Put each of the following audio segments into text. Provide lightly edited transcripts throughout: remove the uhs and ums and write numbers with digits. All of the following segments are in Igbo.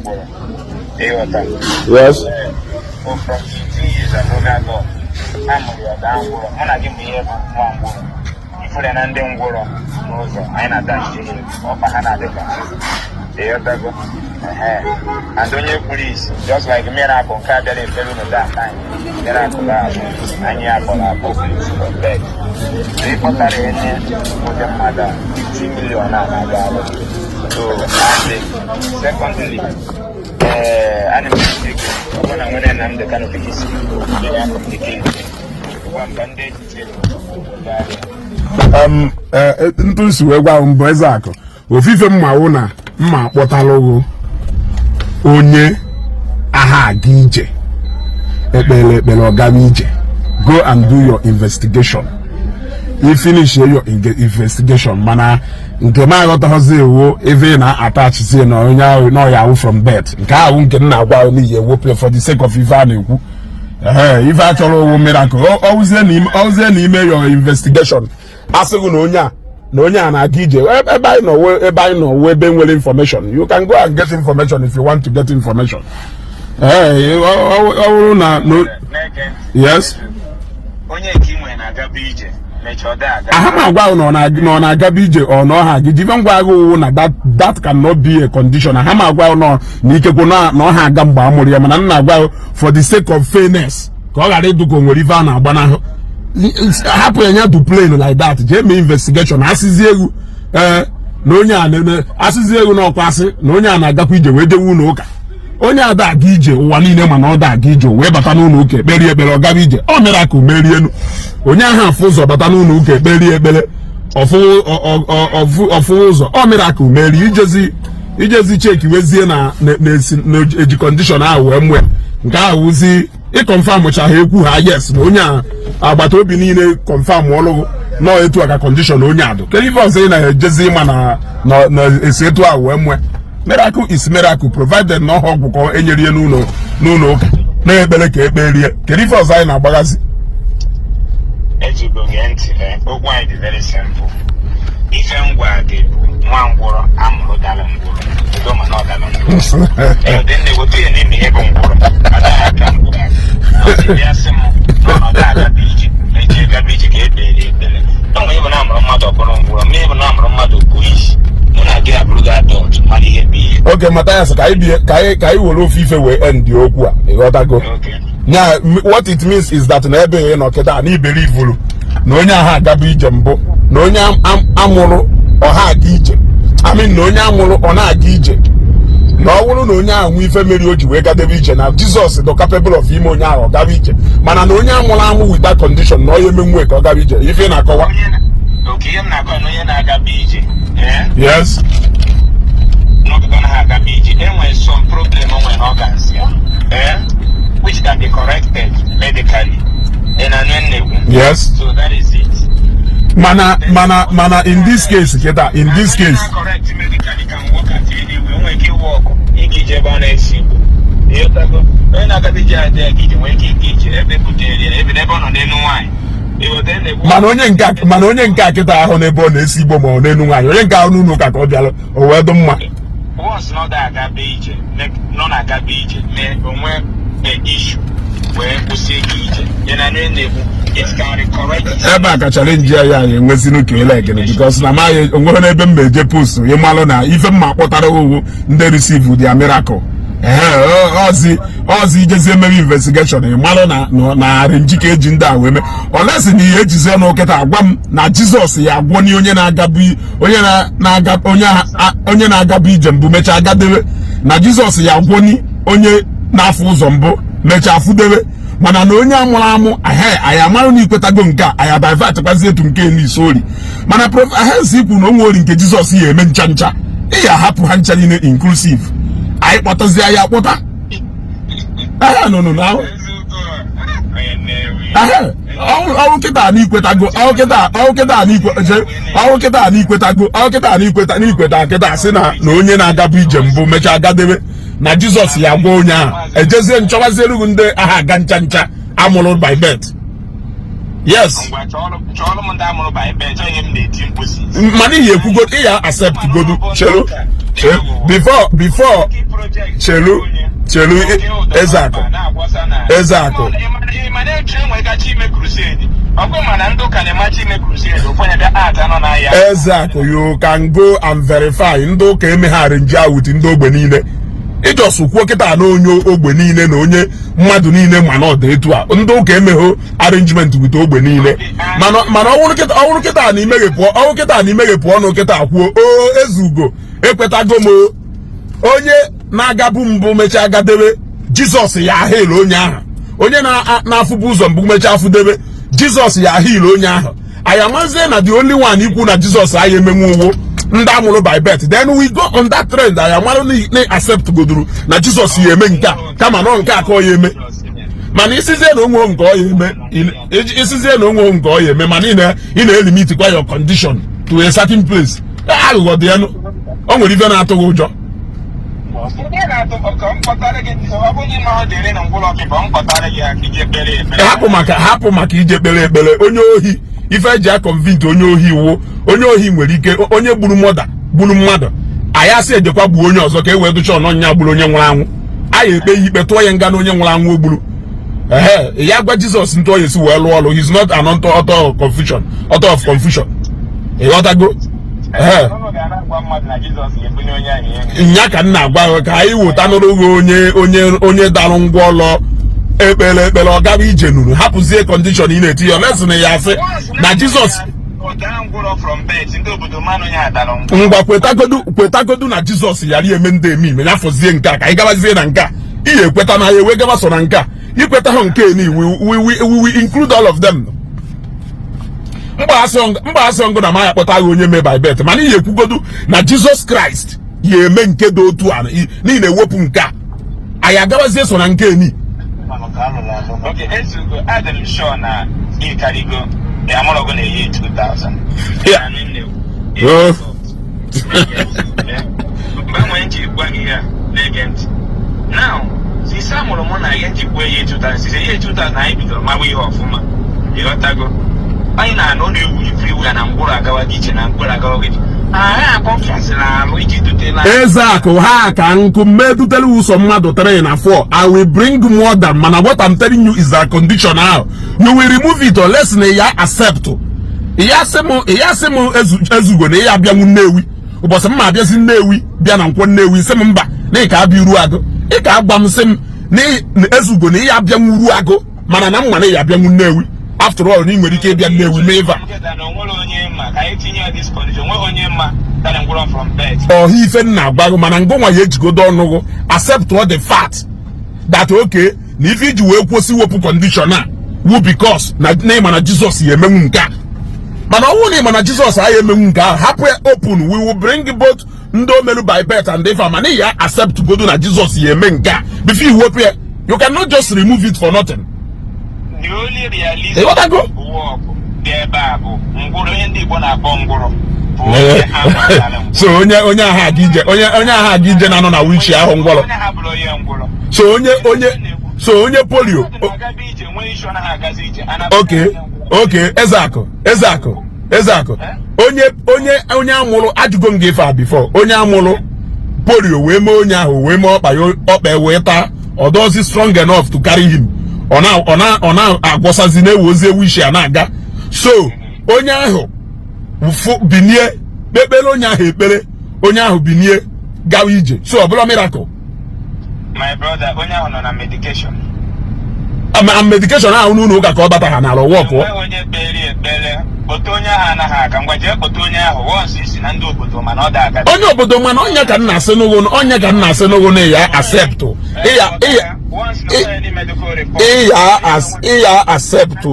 Ngwụrọ. Ịghọta? Yes. O from 18 years ago gago a mụrụ ya daa ngwụrọ. Mụ na gị bụ ihe bụ nwa ngwụrọ ifere na ndị ngwụrọ n'ụzọ anyị na-ada nche, ọkpa ha na-adị ka, ịghọtago? Ehe. And onye kpuru isi, just like miracle nke a bịara efere unu that time, miracle ahụ anyị akpọrọ akpọ kpuru isi from birth. So ịkpọtara enye ụdị mmadụ a 50 million a na-aga alụ. So and secondly, ee, ana m esi gị, ọ bụrụ na nwere Nnamdi Kanu isi ya communicate, gwa m ka ndị echiche gaa. Ntụ nsi wee gwa m bụ eze akụ ofufe mma wụ na mma akpọtalụghụ onye aha aga ije, ekpere ekpere ọgaba ije. Go and do your investigation. You finish your investigation, mana nke m aghọtaghọzi ewu ebe ị na-attachzi na onye ahụ na ọya awụ from birth. Nke ahụ nke m na-agwa ahụ n'ihi ewepụ for the sake of ife a na-ekwu. Ee, ife a chọrọ owu miracle. Ọwụzie na ime your investigation, asịghị na onye a na onye a na-aga ije. Ebe anyị nọ ebe anyị nọ wụ ebe nwere information. You can go and get information if you want to get information. Ee, ọ bụrụ na Na-ege ntị. Yes. Onye nke ị nwere na-agaba ije, mechaa ọ dị aga. Aha m agwa ahụ na ọ na-agaba ije, ọ na ọha aga ije. Ife ngwa agha owu na that cannot be a condition. Aha m agwa ahụ nọ na ikekwe na ọha aga mgbe a mụrụ ya, mana m na-agwa ahụ for the sake of fairness, ka ọ ghara ịdụ ka o nwere ife a na-agbanahụ. Hapụ ya ya do plain like that. Jee mee investigation. Asịzi egwu, ee, na onye a na-eme, asịzi egwu na ọkwa asị na onye a na-agakwa ije wee jewe ụlọ ụka. Onye ada aga ije ụwa niile, mana ọ da aga ije wee bata n'ụlọ ụka ekperie ekpere, ọ gaba ije. Ọ mere ka merienu onye ahụ afụ ụzọ bata n'ụlọ ụka ekperie ekpere, ọfụ ụzọ. Ọ mere ka merie ijezi check wezie na na-esi na-eji condition ahụ wee mụọ nke ahụ wụzi ịconfirm cha ha ekwu ha. Yes, na onye a agbata obi niile confirm ọlụgụ nọọ etu a ka condition onye adụ. Kedu ife ọzọ ị na-ejezi ịma na na-esi etu ahụ wee mụọ? Miracle is miracle, provided na ọha ọgwụ ka enyere ya n'ụlọ ụka na-ekpere ka ekperie. Kedu ife ọzọ anyị na-agbaghazi? Ejigo gee ntị. Ee, okwu anyị dị very simple. Ife ngwa gị bụ nwa ngwụrọ amụrụ dara ngwụrọ edo, mana ọ dara ngwụrọ. Ee, dị nne wetu ya n'ime ihe bụ ngwụrọ adaghị aka ngwụrọ. Ọ sị bịa sị m n'ọnọdụ agaba ije, mechie gaba ije ka ekpere ekpere. O nwere ịbụ na amụrụ mmadụ ọ bụrụ ngwụrọ, ma ịbụ na amụrụ mmadụ kpuo isi. Mụ na gị abụrụgo adult, mara ihe bụ ihe. Oge Mathias, ka anyị bie ka anyị were ofe ife wee end okwu a, ịghọtago? Okay. Nya what it means is that na ebe ị nọ kịta na iberi ivuru na onye ahụ agaba ije mbụ, na onye amụrụ ọha aga ije, I mean, na onye amụrụ ọ na-aga ije, na ọ bụrụ na onye ahụ nwee ife mere o ji wee gadebe ije, na Jizọs dị capable of ime onye ahụ ọ gaba ije. Mana na onye amụrụ amụ with that condition, na ọ ya emenwe ka ọ gaba ije, ife ị na-akọwa. Onye na oke ihe m na-akọ na onye na-agaba ije, ee, Yes. n'oge ọ naghị agaba ije, enwere some problem o nwere n'organs ya, eh, which can be corrected medically. Ị na-anụ ihe m na-ekwu? Yes. So that is it. Mana in this case kịta, in this And case onye na-correct medically can work at anywhere. O nwere ike ịwork ịga ije ebe ọ na-esi igbo, ịghọtago? Onye na-agaba ije adịghị aga ije nwere ike ịga ije ebe butere ya ebe ọ nọ n'elu nwaanyị. Ịghọta ihe m na-ekwu? Mana onye nke a kịta ahụ n'ebe ọ na-esi igbo ma ọ n'elu nwaanyị, onye nke ahụ n'ụlọ ụka ka ọ bịara, o wee dị mma. Once na ọ da-agaba ije, nọ na-agaba ije mee onwe a issue wee kwụsị ịga ije, ya na ihe na-ekwu, it can recorrect. Ebe a ka challenge ya ya enwezinu ka ele ekene, because na maghị onwere n'ebe m eje post. Ịmalụ na ife mma kpọtara owu ndị receive their miracle. Ee, ọzi ijezi emebe investigation, ịmalụ na arrange ka eji ndị a wee mee olesi na ihe ejizi ọnụ kịta agwa m na Jizọs ya agwọ ni onye na-agabu onye na-aga onye na-agabu ije mbụ mechaa gadebe, na Jizọs ya agwọ ni onye na-afụ ụzọ mbụ mechaa fụdebe. Mana na onye amụrụ amụ ahe, anyị amarụ na ikwetago nke a, anyị divert kwazi etu nke n'isi ori. Mana ahensi ikwu na onwe ori nke Jizọs ya eme ncha ncha, ị ya ahapụ ha ncha niile inclusive. Anyị kpọtazie ya akpọta ahịa nụnụ na ahụ ahịa ọrụ kịta na ikwetago ọrụ kịta, ọrụ kịta na ikwe ọrụ kịta na ikwetago ọrụ kịta na ikweta na ikweta kịta sị na onye na-agabu ije mbụ mechaa gadebe, na Jizọs ya gwa onye ahụ ejezie nchọbazie ndị agha aga ncha ncha amụrụ by birth. Yes. Ngwa, chọọrọ m ndị amụrụ by birth. Chọọ ihe m na-eti mkpu si. Mana ihe ekwugo ị ya accept godu. Chere, before Chelu, chelu, Ezeakụ. Ezeakụ. Mana eche enwe kacha ime crusade, ọkụ mana ndị ụka na-emachi ime crusade, ụfọdụ bịa ata nọ n'ahịa. Ezeakụ, you can go and verify. Ndị ụka emeghe arrange with ndị ogbe niile. Ị just kwuo kịta na onye ogbe niile na onye mmadụ niile, ma na ọ dị etu a, ndị ụka emeghe arrangement with ogbe niile. Mana ọwụrụ kịta na imeghepụ, ọwụrụ kịta na imeghepụ ọnụ kịta kwuo o, ezugo, ekwetago m o. Onye na-agabu mbụ mechaa gadebe, Jizọs ya ahịl onye ahụ. Onye na-afụbu ụzọ mbụ mechaa afụdebe, Jizọs ya ahịl onye ahụ. Anyị amazie na the only one ikwu na Jizọs anyị emenwu uwo ndị amụrụ by birth. Then we go on that trend. Anyị amarụ na accept goduru na Jizọs ya eme nke a, kama nọ nke a ka ọ ya eme. Mana isizie na onwe nke ọ ya eme, isizie na onwe nke ọ ya eme, mana ị na-elimitikwa your condition to a certain place. Aghụghọ dị ya nụ. O nwere ife na-atụ gị ụjọ. Ndị na-atụ ka m kpọtara gị, ọ bụghị ma ọ dịrị na ngwụlọ ọkịka, m kpọtara gị aka ije kpere ekpere. Hapụ maka ije kpere ekpere. Onye ohi, ife eji a-convince onye ohi iwu, onye ohi nwere ike, onye gburu mmadụ, gburu mmadụ, anyị asị ejekwa gbuo onye ọzọ ka e wee dụcha ọnọnya gburu onye nwụrụ anwụ. Anyị ekpe ya ikpe, tụọ ya nga na onye nwụrụ anwụ o gburu. Ehe, ya gwa Jizọs ntụ ọ ya esi wee lụọ ọlụ. He's not an author of confusion, author of confusion. Ịghọtago? Ehe. Ọnụ ga na-agwa mmadụ na Jizọs ga-ebunye onye ahụ ihe. Nya ka m na-agwa gị, ka anyị weta nụrụ gị onye darụ ngwa ọlọ, ekpere ekpere, ọ gaba ije nuru, hapụzie condition ị na-eti ya lesịn ya, asị na Jizọs. Ụda ngwụrọ from birth, ndị obodo mmanụ onye adara ngwụrọ. Ngwa, kwetagodu na Jizọs yara eme ndị eme ime ya, fọzie nke a ka anyị gabazie na nke a. Ị ekweta na ya ewe gaba so na nke a, ikweta ha nke ni, we will include all of them. Mgba asị ngụ na ma ya kpọta gị onye mee by birth, mana ihe ekwugodu na Jizọs Kraịst ya eme nke dị otu a n'ihi na-ewepụ nke a, anyị agabazie so na nke ni. Okay, ezugo, adị m sure na ị karịgo amụrọgo na eyi 2000. Yeah. Oh. Mgbe nwere nji gwa gị ya, na-ege ntị now, since a mụrụ mụ na ya njikwa eyi 2000, since eyi 2000 anyị bidoro mawa ihe ọfụma, ịghọtago? Anyị na-anụ na-ewu everywhere na mkpụrụ agawa gị iche, na mkpụrụ agawa gị iche, agha akọfasịrị alụ iji dutela. Ezeakụ, ha ka nkụ mmedutere ụsọ mmadụ 3 na 4. I will bring more than, mana what I'm telling you is that condition ahụ, you will remove it unless na ya accept. Ya sị m, ya sị m, ezugo na ya abịanwu Nnewi ụbọchị m ma abịazi Nnewi, bịa na Nkwọ Nnewi, sị m mba, na ị ka abịa iru agụ. Ị ka agwa m, sị m na ezugo na ya abịanwu uru agụ, mana na mma na ya abịanwu Nnewi. After all, na ị nwere ike ịbịa Nnewi mee ife a. Na onwere onye mma ka anyị tinye ya this condition, onweghị onye mma dara ngwụrọ from birth. Ọha ife nna agwa gị, mana ngụnwa ya ejigodo ọnụgụ accept all the fact that okay, na ife iji wee kwụsị wepụ condition a wu because na ịma na Jizọs ya emenwu nke a. Mana ọ bụrụ na ịma na Jizọs agha emenwu nke ahụ, hapụ ya open. We will bring both ndị omelu by birth and ife, mana ya accept godo na Jizọs ya eme nke a before you wepụ ya. You cannot just remove it for nothing. The only realistic Ịghọtago? work dị ebe a bụ ngwụrọ, onye ndị Igbo na-akpọ ngwụrọ bụ onye amatara ngwụrọ. So onye ahụ aga ije, onye ahụ aga ije na-anọ na wheelchair ahụ, ngwọrọ. Onye ha bụrụ onye ngwụrọ. So onye so onye polio. Mmadụ na-agaba ije, nwee isi, ọ naghị agazi ije. Okay, Ezeakụ, Ezeakụ, Ezeakụ, onye amụrụ, ajụgo m gị ife a before, onye amụrụ polio wee mee onye ahụ, wee mee ọkpa ya, ọkpa ya wee taa, ọ dọzi strong enough to carry him, ọ na-agwọsazi, na-ewozi ewu isi a na-aga. So onye ahụ fụ binie, kpekpere onye ahụ ekpere, onye ahụ binie gawa ije. So ọ bụla miracle? My brother, onye ahụ nọ na medication. Ama medication ahụ n'ụlọ ụka ka ọ bata ha n'ala wọkụọ. Enweghị onye kpere ekpere kpọta onye ahụ anaghị aga. Ngwa, jee kpọta onye ahụ once isi na ndị obodo, mana ọ da aga. Onye obodo, mana ọnya ka m na-asị n'ụgwụ, ọnya ka m na-asị n'ụgwụ na ya accept ịya ịya Once na onye medical report. Ịya accept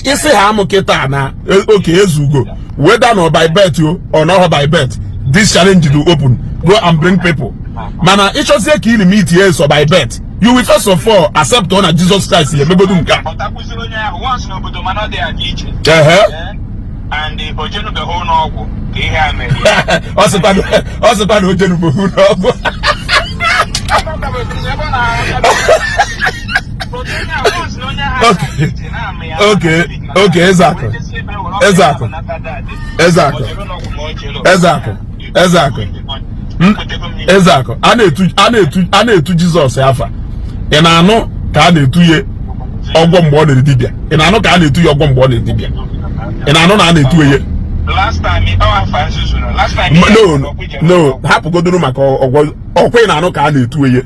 isi ha amụ kịta na oke ezugo, whether na by birth o or not by birth, this challenge do open, go and bring people. Mana ịchọzie ka ị limit ya so by birth, you will first of all accept ọ na Jesus Christ ya emegodu nke a. Kpọtakwuziri onye ahụ once n'obodo, mana ọ dị aga iche. Ehe. And o jenubeghị ụlọ ọgwụ ka ihe a mere. Ọ sịkwa na o jenubeghị ụlọ ọgwụ. Okay, Ezeakụ. Ezeakụ. Ezeakụ. Ezeakụ. Ezeakụ. Ekwetego m n'ihe. Ezeakụ, a na-etu Jizọs afa. Ị na-anụ ka a na-etu ya ọgwọ mgbe ọ na-eri dibịa? Ị na-anụ ka a na-etu ya ọgwọ mgbe ọ na-eri dibịa? Ị na-anụ na a na-etu ya? Last time ọ afa nzuzu nọ last time. No, no, hapụgodoro maka ọgwọ ọkwa. Ị na-anụ ka a na-etu ya?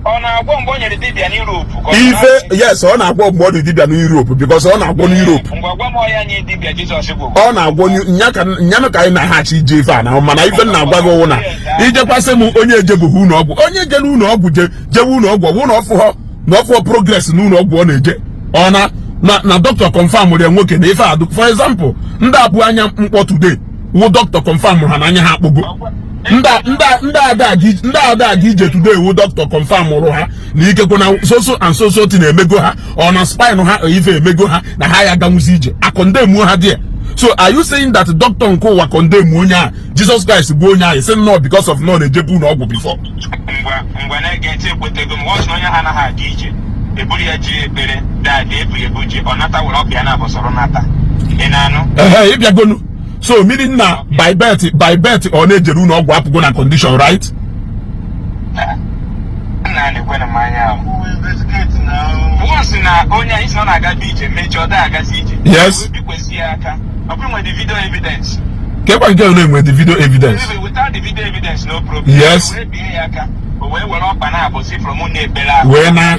Ọ na-agwọ mgbe o nyere dibịa n'Europe ka ọ Ife, yes, ọ na-agwọ mgbe ọ dị dibịa n'Europe, because ọ na-agwọ n'Europe. Ngwa, gwa m ọya nye dibịa Jizọs gwụrụ. Ọ na-agwọ nyanụ ka anyị na-aghachi ije ife a na, mana ife m na-agwa gị wụ na ijekwasị m onye ejebughị ụlọ ọgwụ, onye jere ụlọ ọgwụ, jewe ụlọ ọgwụ, ọ bụrụ na ọfụghọ progress n'ụlọ ọgwụ ọ na-eje, ọ na dọkịta confirm rịa nwoke na ife adụ. For example, ndị abụ anya mkpọ today wụ dọkịta confirm ha na anya ha akpụgo. Ndị ada aga ije today wụ dọkịta confirm rụ ha na ikekwe na so so and so so ti na-emego ha, ọ na spine ha, ife emego ha na ha ya aganwuzi ije, a-condemn ha there. So are you saying that doctor nke ụwa condemn onye a, Jesus Christ bụ onye ahụ sị nnọọ because of nọ na-ejebu ụlọ ọgwụ before? Ngwa ngwa, na-ege ntị. Ekwetego m. Once na onye ha anaghị aga ije, eburu ya ji ekpere daadị ebu ebu ji ọ nata, were ọbịa na abọsọrọ nata. Ị na-anụ? Ehe, ịbịagonu. So meaning na by birth ọ na-ejere ụlọ ọgwụ apụgo na condition, right? Nna, na-ekwe na mmanya ahụ. Once na onye anyị si na ọ na-aga ije, mechaa ọ da agazi ije. Yes. Bikwesị ya aka, ọ bụrụ nwere the video evidence. Kekwa nke na-enwe the video evidence? Without the video evidence, no problem. Yes. Wee bie ya aka, o wee were ọkpa na-abụzi from ụlọ ekpere ahụ. Wee na-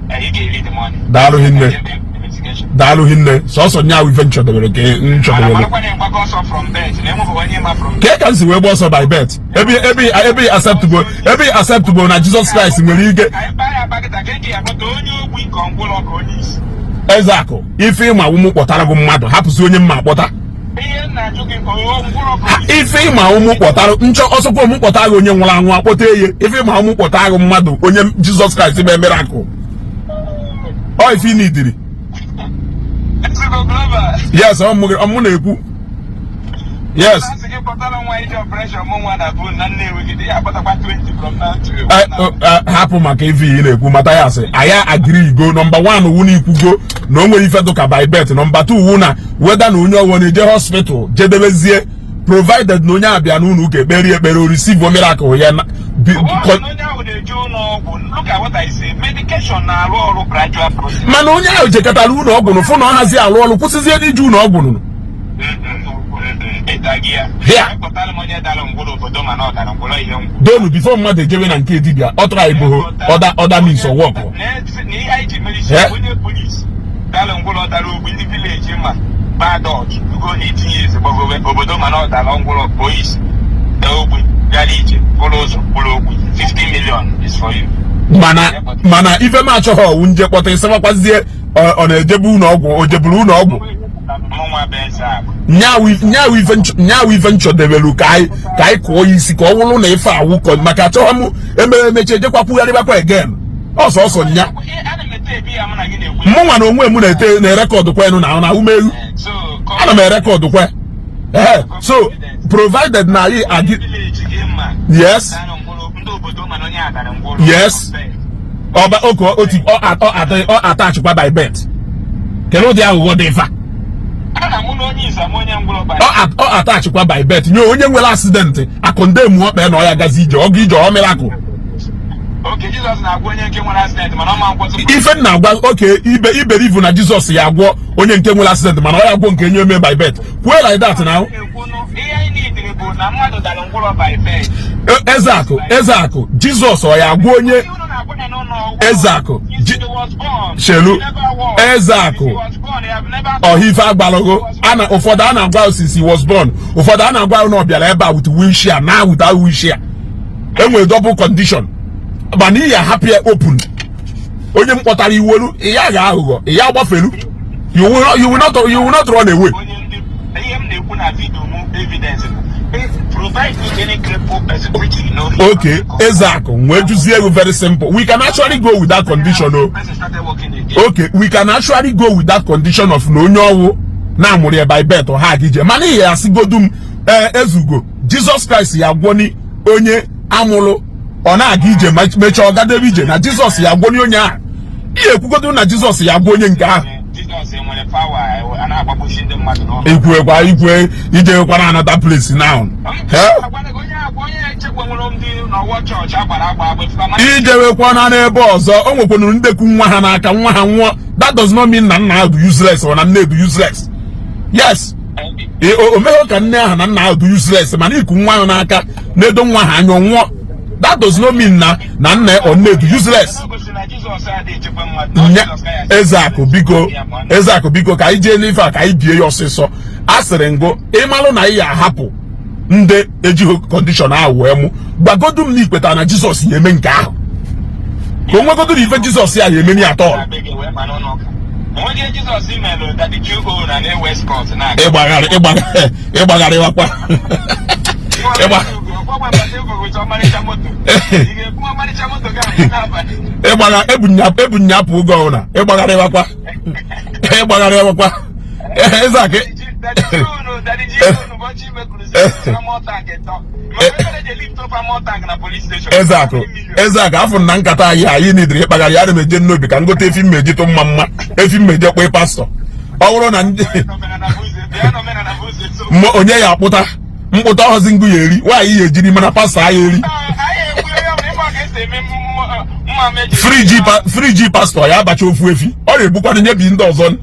Ị ga-eri the money. Daalụ hinne. Investigation. Daalụ hinne. Sọsọ nya ahụ ife nchọdebere ka Mana nchọdebere. marakwa na ịgbago ọsọ from birth na enweghị onye ma from Kee ka m si wee gba ọsọ by birth, ebe acceptable na Jesus Christ nwere ike? Ka anyị kpaa ya akpa kịta ka eji ya akpọta onye ogbi, ka ngwụrọ, ka onye isi. Ezeakụ, ife ịma ụmụ kpọtara gị mmadụ, hapụzi onye mma akpọta. Ihe m na-ajụ gị, o ngwụrọ ka onye isi? Ife ịma ụmụ kpọtara nchọ ọsọkwa ụmụ kpọtara gị onye nwụrụ anwụ, akpọta eye. Ife ịma ụmụ kpọtara gị mmadụ, onye Jizọs Kraịst bụ miracle, ọ ife ị nidiri. Ezigbo Global. Yes, ọ mụ na-ekwu, yes. Asị gị kpọtara nwa ije operation mụ nwa na bụ na Nnewi gị dị ya akpọtakwa 20 from now to Hapụ maka ife ị na-ekwu mata ya. Sị anyị agree go. Number 1 wu na ikwugo na o nwere ife dụka by birth. Number 2 wu na weda na onye ọghọ na-eje hospital jedebezie, provided na onye abịa n'ụlọ ụka ekpere ekpere, o receive miracle ya Ọ bụrụ na onye ahụ na-eje ụlọ ọgwụ, look at what I say, medication na-arụ ọrụ gradual process. Mana onye ahụ jekọtara ụlọ ọgwụ nụ, fụ na ọ hazi alụ ọrụ, kwụsịzie n'ije ụlọ ọgwụ nụ. Ịta gị ya. Here. Kpọtara m onye dara ngwụrọ obodo, mana ọ dara ngwụrọ ihe ngwụ. Donu, before mmadụ ejebe na nke dibịa, ọ tara iboho other means of work. Na ihe anyị ji mere isi onye polisi dara ngwụrọ, dara ogbi, ndị village ma ba adult rugo 18 years gbagowe obodo, mana ọ dara ngwụrọ, polisi daa ogbi, gara ije bụrụ ụzọ bụrụ ogbi, 50 million is for you. Mana ife m achọghị ọwụ nje kpọta ịsịwakwazie ọ na-ejebe ụlọ ọgwụ, o jeburu ụlọ ọgwụ. Mụnwa bụ eze akụ. Nyawu ife nchọdebelu ka anyị kụọ ya isi ka ọ wụrụ na ife awụ kọ, maka achọghị m emere emechi ejekwa kwugharịbakwa again ọsọ ọsọ nya. Ana m ete ebi ya, mụ na gị na-ekwu. Mụnwa na onwe m na-ete na-erecord kwa enu na umeelu. So Ana m erecord kwa. Ee, so provided na anyị adị village gị ma dara ngwụrọ, ndị obodo mana onye a dara ngwụrọ. Yes. Ọba oke oti ọ atọ atọ ọ attachkwa by birth. Kedu ụdị aghụghọ dị ife a? A na mụ na onye isi ama onye ngwụrọ by Ọ attachkwa by birth nye onye nwere accident, a-condemn ọkpa na ọ ya gazi ije, ọga ije, ọ miracle. Oke Jizọs na-agwa onye nke nwere accident, mana ọ ma nkwọtụ. Ife m na-agwa oke ibe iberivu na Jizọs ya agwọ onye nke nwere accident, mana ọ ya gwọ nke enye eme by birth, kwuo like that now. Ekwunu ihe anyị niile bụ na mmadụ dara ngwụrọ by birth. Ezeakụ, Ezeakụ, Jizọs ọ ya agwọ onye Ihe unu na-agwa ya n'ụlọ ọgwụ. Ezeakụ, He was born. Shelu, He never walked. Ezeakụ. He was born. He have never Ọha ife agbalụgo ana ụfọdụ a na-agwa osisi was born, ụfọdụ a na-agwa na ọ bịara ebe a with wheelchair na without wheelchair, enwere double condition, mana iyi ahapụ ya open. Onye m kpọtara iwolu ya ga aghụghọ ya agbafelu. You will not run away. Onye ndị ihe m na-ekwu na video mụ evidence bụ, provide me any crippled person which you know he Okay, Ezeakụ, wee juzie ego. Very simple, we can actually go with that condition o. Person started working again. Okay, we can actually go with that condition of na onye ọwụ na-amụrụ ya by birth, ọha aga ije, mana ihe asịgodu m, ee, ezugo Jizọs Kraịst ya gwọni onye amụrụ ọ na-aga ije, mechaa ọ gadebe ije, na Jizọs ya gwọni onye ahụ, ihe ekwugodu na Jizọs ya gwọ onye nke ahụ. Jizọs enwere power a na-agbagbuchi ndị mmadụ n'ụlọ. Ikwuekwa ikwe ijekwa na another place now. Eh? Agwa gị, onye agwa onye echekwa nwere Ijewekwana n'ebe ọzọ, o nwekwanuru ndekwu nwa ha n'aka, nwa ha nwụọ. That does not mean na nna ahụ dị useless or na nne dị useless. Yes, o meghị ka nne ahụ na nna ahụ dị useless, mana iku nwa ahụ n'aka na-edo nwa ha anya, nwụọ, that does not mean na nna or nne dị useless. Ezeakụ, biko, Ezeakụ, biko, ka anyị jee n'ife a, ka anyị bie ya ọsịsọ. A sịrị ngụ ịmalụ na anyị ya ahapụ ndị ejighị condition ahụ wee mụ. Gwagodu m na ikweta na Jizọs ya eme nke ahụ, ka o nwegodu na ife Jizọs ya eme ya atọ. Enweghị Jizọs melụ Daddy G.O. na na Westcott na Ịgbagharị, ịgbagharịwakwa ịgba ịgbagha ebunyapụ oge ọbụla, ịgbagharịwakwa, ịgbagharịwakwa, Ezeakụ. Ezeakụ, Ezeakụ, afọ na nkata anyị nidiri ịkpagharị. Ana m eje n'obi ka m gote efi mmeji tụ mma mma, efi mmeji kpee pastọ. Ọ bụrụ na ndị onye ya akpụta mkpụta ọhọzi ngụ ya eri, nwaanyị ya ejiri, mana pastọ anyị eri friji. Pastọ ya abacha ofu efi, ọ na-egbukwana nye bi ndị ọzọ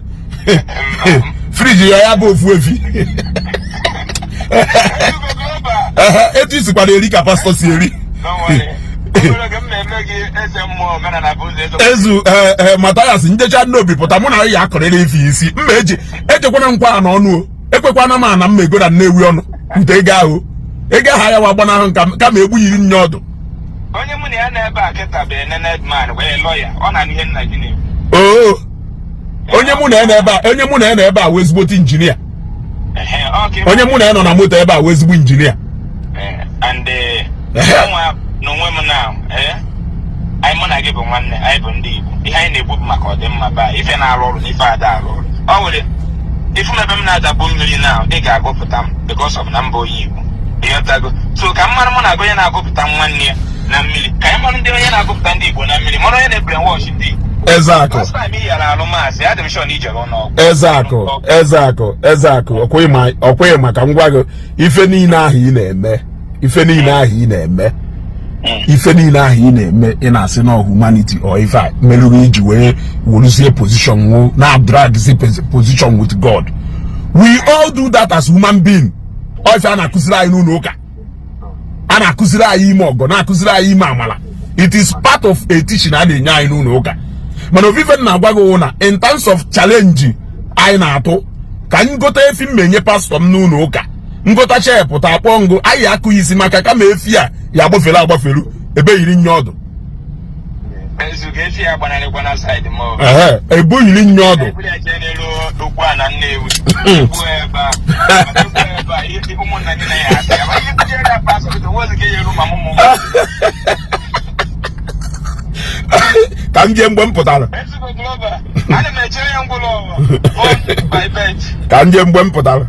friji ya, ya bụ ofu efi. Etu isikwana eri ka pastọ si eri. Ezu Mathias, njecha n'obi pụta, mụ na ya akọrịrị efi isi mma eji echekwana nkwa na ọnụ o ekwekwana m ana mma ego na Nnewi ọnụ nte ego ahụ, ego ahụ ya wa gbanahụ kama egbughiri nye ọdụ. Onye mụ na ya na-ebe a kịta bụ learned man, wee lọya, ọ na-anụ ihe nna gị na-ekwu. Oo, onye mụ na ya na-ebe a, onye mụ na ya na-ebe a wee ezigbote injinia. Onye mụ na ya nọ na moto ebe a wee ezigbo injinia. And n'onwe m na anyị, mụ na gị bụ nwanne, anyị bụ ndị Igbo. Ihe anyị na-ekwu bụ maka ọdịmma ba ife na-arụ ọrụ na ife ada arụ ọrụ. Ọ nwere ifu m ebe m na-adakpu mmiri na ị ga-agụpụta m because of na mba onye Igbo, ịghọtago? So ka m mara, mụ na-agụ onye na-agụpụta nwanne ya na mmiri, ka anyị mara ndị onye na-agụpụta ndị Igbo na mmiri, mara onye na-ebrainwash ndị Igbo. Ezeakụ. Last time ị yara alụ maasị, adị m sure na ijere ụlọ ọgwụ. Ezeakụ, Ezeakụ, Ezeakụ, ọkweghị maka ngwa gị. Ife niile ahụ ị na-eme, ife niile ahụ ị na-eme, ife niile ahụ ị na-eme, ị na-asị na humanity or ife a merụrụ iji wee weruzie position nwụ na dragzi position with God. We all do that as human being. Ife a na-akụziri anyị n'ụlọ ụka, a na-akụziri anyị ime ọgọ, na-akụziri anyị ime amala. It is part of a teaching a na-enye anyị n'ụlọ ụka. Mana ofufe na-agwa gị na in terms of challenge anyị na-atụ, ka m gote efi m menye pastọ m n'ụlọ ụka, ngotacha ya pụta akpọ ngụ anyị akụ isi, maka kama efi a ya agbafere agbafelu ebe yiri nye ọdụ. Ehe, ebu yiri nye ọdụ. Ka m jee mgbe m pụtara, ka m jee mgbe m pụtara.